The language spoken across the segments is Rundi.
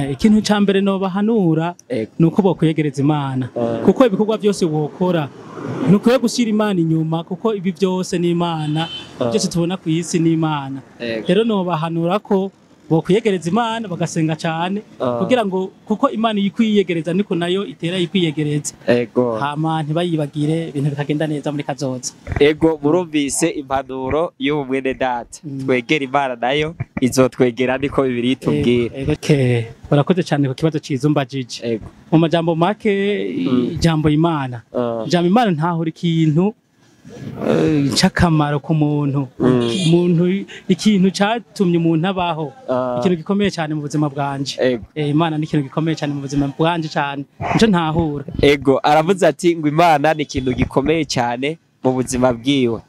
Ikintu ca mbere nobahanura nuko bokwiyegereza Imana, kuko ibikorwa byose wokora ntukwiye gushyira Imana inyuma, kuko ibi byose ni Imana, byose tubona ku isi ni Imana. Rero nobahanura ko bokwiyegereza Imana, bagasenga cyane, kugira ngo, kuko Imana ikwiyegereza niko nayo itera ikwiyegereza. Hama ntibayibagire, ibintu bikagenda neza muri kazoza. Ego, murumvise impanuro y'ubu mwene data. Twegera Imana nayo izotwegera, niko Bibiliya itubwira. Ego, ke urakoze cyane ku kibazo ciza umbajije. Mu majambo make, ijambo Imana, ijambo Imana ntahura ikintu c'akamaro ku muntu, umuntu, ikintu catumye umuntu abaho, ikintu gikomeye cyane mu buzima bwanje. Imana ni ikintu gikomeye cyane mu buzima bwanje cyane, nico ntahura. Ego, aravuze ati ngo Imana ni ikintu gikomeye cyane mu buzima bwiwe.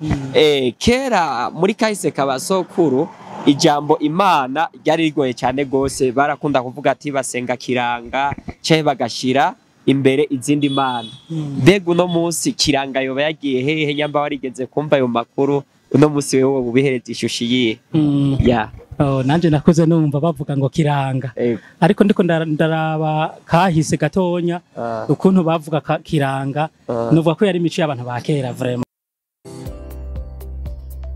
Kera muri kahise kabasokuru, ijambo Imana ryari rigoye cyane gose. Barakunda kuvuga ati basenga kiranga canke bagashira imbere izindi mana. Mbega uno munsi kiranga yoba yagiye hehe? Nyamba warigeze kumva ayo makuru, uno munsi wewe woba ubihereza ishusho iyihe? Ya. Oh, nanje nakuze numva bavuga ngo kiranga, ariko ndiko ndaraba kahise gatonya, ukuntu bavuga kiranga, nuvuga ko yari imico y'abantu ba kera vraiment.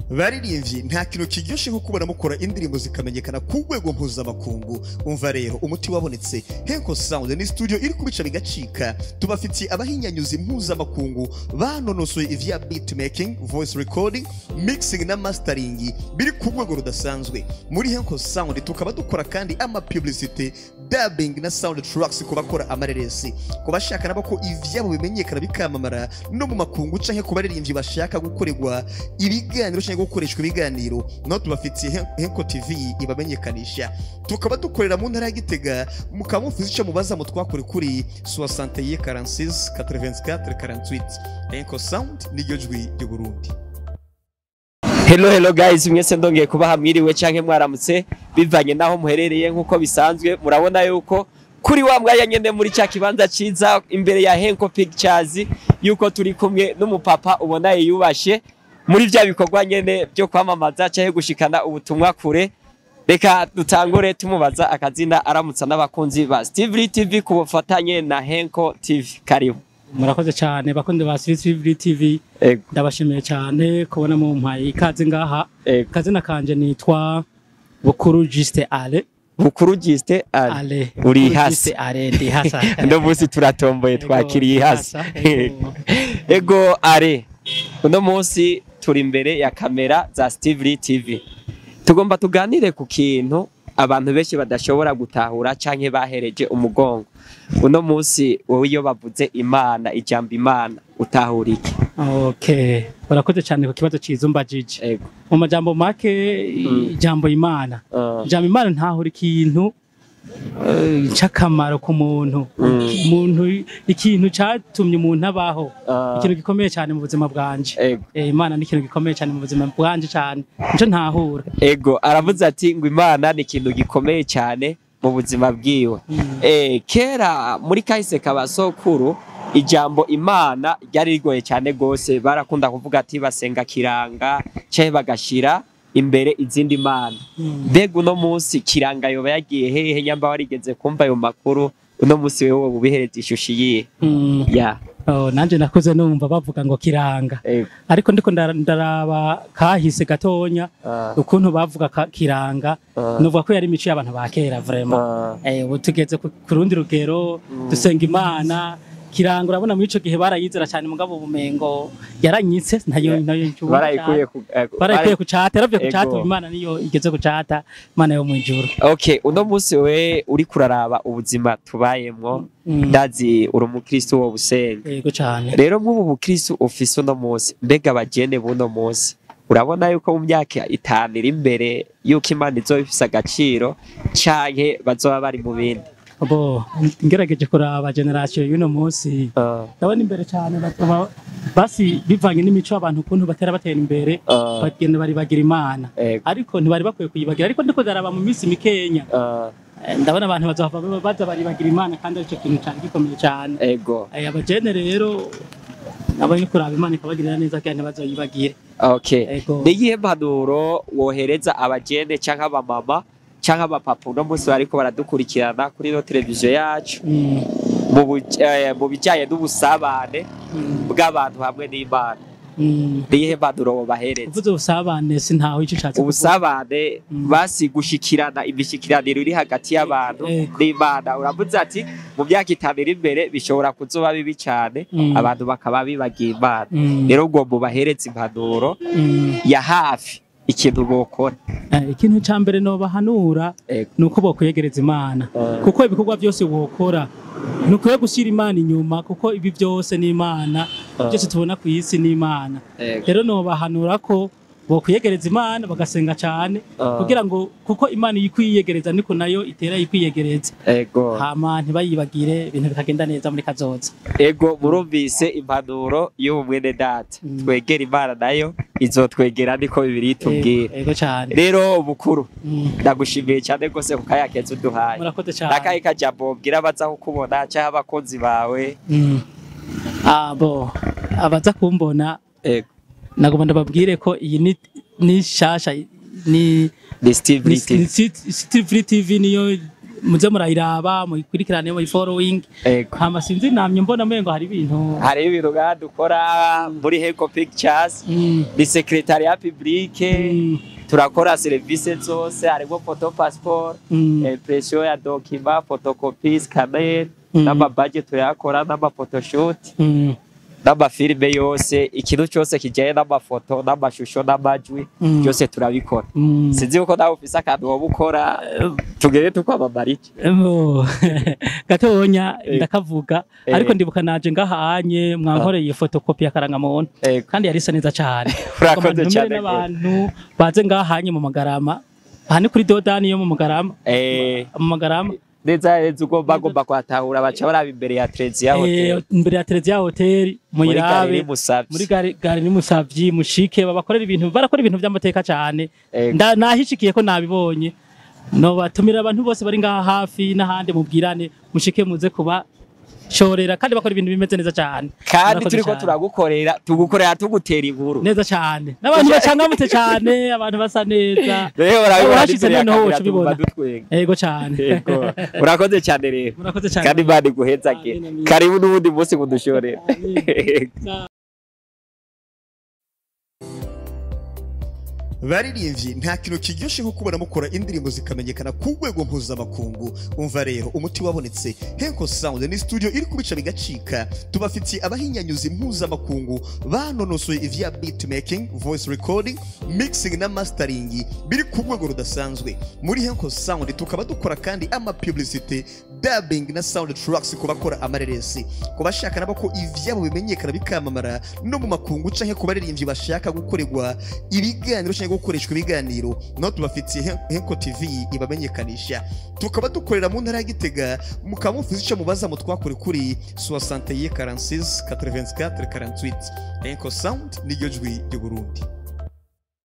Baririmbyi, nta kintu kiryoshye nko kubona mukora indirimbo zikamenyekana ku rwego mpuzamakungu. Umva rero, umuti wabonetse. Henko Sound ni studio iri kubica bigacika. Tubafitiye abahinyanyuzi mpuzamakungu banonosoye ivya beatmaking, voice recording, mixing na mastering biri ku rwego rudasanzwe. Muri Henko Sound tukaba dukora kandi ama publicity, dubbing na sound tracks ku bakora amareresi, ku bashaka nabo ko ivyabo bimenyekana bikamamara no mu makungu, canke ku baririmbyi bashaka gukorerwa ibiganiro canke gukoreshwa ibiganiro, naho tubafitiye Henko TV ibamenyekanisha. Tukaba dukorera mu ntara ya Gitega. Mukaba mufize ico mubaza, mutwakure kuri 61 46 84 48. Henko Sound niryo jwi ry'u Burundi. Hello, hello guys, mwese ndongeye kubaha mwiriwe canke mwaramutse bivanye naho muherereye. Nkuko bisanzwe, murabona yuko kuri wa mwanya nyene muri cya kibanza ciza imbere ya Henko Pictures, yuko turi kumwe n'umupapa ubona yiyubashe muri vya bikorwa nyene byo kwamamaza canke gushikana ubutumwa kure. Reka dutangure tumubaza akazina, aramutsa n'abakunzi ba Steve Lee TV ku bufatanye na Henko TV. Karibu. Murakoze cyane, bakunzi ba Steve TV. Ndabashimiye cyane kubona mumpaye ikaze ngaha. Akazina kanje nitwa Bukuru Juste Ale. Bukuru Juste Ale. Ale. Uri Bukuru hasi. Juste Ale, ndi hasa. Uno munsi turatomboye, Ego, twakiriye hasi. Hasa, ego. Ego are, uno munsi turi imbere ya kamera za Steve Lee TV, tugomba tuganire ku kintu abantu benshi badashobora gutahura canke bahereje umugongo. Uno munsi wowe iyo bavuze Imana, ijambo Imana, utahura iki? Okay, urakoze cyane ku kibazo ciza umbajije. Mu majambo make, ijambo Imana, ijambo Imana ntahura ikintu c'akamaro ku muntu, umuntu, ikintu catumye umuntu abaho, ikintu gikomeye cyane mu buzima bwanje. Imana ni ikintu gikomeye cyane mu buzima bwanje cyane, nico ntahura. Ego, aravuze ati ngo Imana ni ikintu gikomeye cyane mu buzima bwiwe. Kera muri kahise kabasokuru, ijambo Imana ryari rigoye cyane gose. Barakunda kuvuga ati basenga kiranga canke bagashira imbere izindi mana. Mbega uno munsi kiranga yoba yagiye hehe? Nyamba warigeze kumva ayo makuru, uno munsi wewe woba ubihereza ishusho iyihe? Ya. Oh, nanje nakuze numva bavuga ngo kiranga, ariko ndiko ndaraba kahise gatonya, ukuntu bavuga kiranga, nuvuga ko yari imico y'abantu ba kera vraiment. Ubu tugeze ku rundi rugero, dusenga Imana. Kiranga, urabona muri ico gihe barayizera cyane, mugabo ubumengo yaranyitse, ntayo ncubona. Barayikuye ku Barayikuye ku cata, yaravye ku cata. Imana niyo igeze ku cata, Imana yo mu ijuru. Okay, uno munsi we uri kuraraba ubuzima tubayemwo, ndazi uri umukristo wo busenga. Yego cyane. Rero nk'ubu bukristo ufise uno munsi, mbega abajene buno munsi, urabona yuko mu myaka 5 iri imbere yuko Imana izoba ifise agaciro canke bazoba bari mu bindi? Bo ngerageje kuraba generation y'uno munsi, ndabona imbere cyane bazoba basi, bivanye n'imico y'abantu ukuntu batera batera imbere, bagenda bari bagira Imana, ariko ntibari bakwiye kuyibagira. Ariko ndiko ndaraba mu minsi mikenya, ndabona abantu bazohava baza baribagira Imana, kandi aricyo kintu cyane gikomeye cyane. Abajene rero nabo ni kuraba Imana ikabagirira neza kandi ntibazoyibagire. Okay. Ni iyihe mpanuro wohereza abajene canke abamama? Canke abapapa uno munsi bariko baradukurikirana kuri ino televiziyo yacu, mu bijanye n'ubusabane bw'abantu hamwe n'Imana, niyihe mpanuro wobahereza? Uvuze ubusabane, sintaho ico ushatse kuvuga. Ubusabane, basi gushikirana, imishikiraniro iri hagati y'abantu n'Imana. Uravuze ati mu myaka 5 iri imbere bishobora kuzoba bibi cyane, abantu bakaba bibagiye Imana. Rero ugomba ubahereze impanuro ya hafi, ikintu bokora. Ikintu ca mbere nobahanura ni uko bokwiyegereza Imana, kuko ibikorwa byose wokora ntukwiye gushyira Imana inyuma, kuko ibi byose ni Imana, byose tubona ku isi ni Imana. Rero nobahanura ko bokwiyegereza Imana, bagasenga cyane, kugira ngo, kuko Imana iyo ikwiyegereza niko nayo itera ikwiyegereza, hama ntibayibagire, ibintu bikagenda neza muri kazoza. Ego, murumvise impanuro y'ubu mwene data. Twegera Imana nayo izotwegera, niko Bibiliya itubwira. Ego cyane. Rero bukuru, ndagushimiye cyane rwose ku kaya keza uduhaye. Murakoze cyane. Nakahe kajambo wobwira abaza kukubona canke abakunzi bawe? Abo abaza kumbona, nagomba ndababwire ko iyi ni shasha, ni Ni Steve ni TV. Ni Steve Free TV, niyo muze murayiraba, muyikurikirane, muyi following. Hama sinzi, namye mbona mwengo hari ibintu. Hari ibintu ngaha dukora muri Heko Pictures, ni secrétariat public. Turakora serivisi zose, harimo photo passport, impression ya document, photocopie, scanner, n'amabaje turayakora, n'amaphotoshoot, n'amafilime yose, ikintu cyose kijyanye n'amafoto n'amashusho n'amajwi, byose turabikora. Sinzi yuko nawe ufise akantu woba ukora, tugere tukwamamara iki. Mo, gatonya ndakavuga, ariko ndibuka naje ngahanye mwankoreye photocopy ya karangamuntu, kandi yari isa neza cyane. Urakoze Ntumire cyane. n'abantu baze ngahanye mu Magarama, aha ni kuri Dodani yo mu Magarama, mu Magarama. Neza neza ugomba agomba kuhatahura, baca baraba imbere ya Trezia Hotel. Imbere ya Trezia Hotel. Muri gare. Muyirabe. Musavyi. Muri gare ni Musavyi, mushike babakorera ibintu, barakora ibintu by'amateka cyane. Nahishikiye ko nabibonye. No batumira abantu bose bari ngaha hafi n'ahandi, mubwirane mushike muze kuba shorera, kandi bakora ibintu bimeze neza cyane. Kandi Murakoze turiko cyane. turagukorera, tugukorera tugutera inkuru. Neza cyane, n'abantu bacangamutse cyane, abantu basa neza. Rero urabibona Uhashitse imbere ya noneho kamera woca ubibona. tuguma dutwenga. Yego cyane. Yego, urakoze cyane rero. Murakoze cyane. Kandi Imana iguhezagire. Amin, amin. Karibu n'ubundi munsi kudushorera. Amin. Baririmbyi, nta kintu kiryoshye nko kubona mukora indirimbo zikamenyekana ku rwego mpuzamakungu. Umva rero, umuti wabonetse. Henko Sound ni studio iri kubica bigacika. Tubafitiye abahinyanyuzi mpuzamakungu banonosoye ivya beatmaking, voice recording, mixing na mastering biri ku rwego rudasanzwe. Muri Henko Sound tukaba dukora kandi ama publicity, dubbing na sound tracks ku bakora amareresi, ku bashaka nabo ko ivyabo bimenyekana bikamamara no mu makungu, canke ku baririmbyi bashaka gukorerwa ibiganiro canke gukoreshwa ibiganiro, naho tubafitiye Henko TV ibamenyekanisha. Tukaba dukorera mu ntara ya Gitega. Mukaba mufize ico mubaza, mutwakure kuri 61 46 84 48. Henko Sound niryo jwi ry'Uburundi.